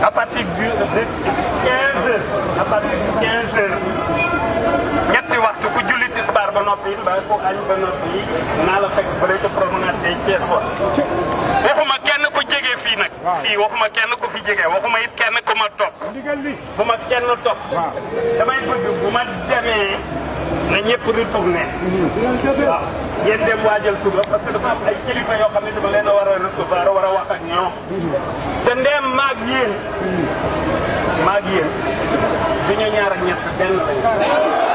à partir de 15 heures à partir de 15 heures ñetti waxtu ku julli tisbaar ba noppi ba ko añ ba noppi naa la fekk bële ca promenade day Thiès wa waxuma kenn ku jege fii nag fii waxuma kenn ku fi jege waxuma it kenn ku ma topp bu ma kenn topp damay bëgg bu ma demee na ñëpp retourné waaw yéen dem waajal suba parce que dafa am ay kilifa yoo xam ne dama leen a war a recevoir war a wax ak ñoom te ndeem maag yéen du ñu ñaar ak ñett benn lañ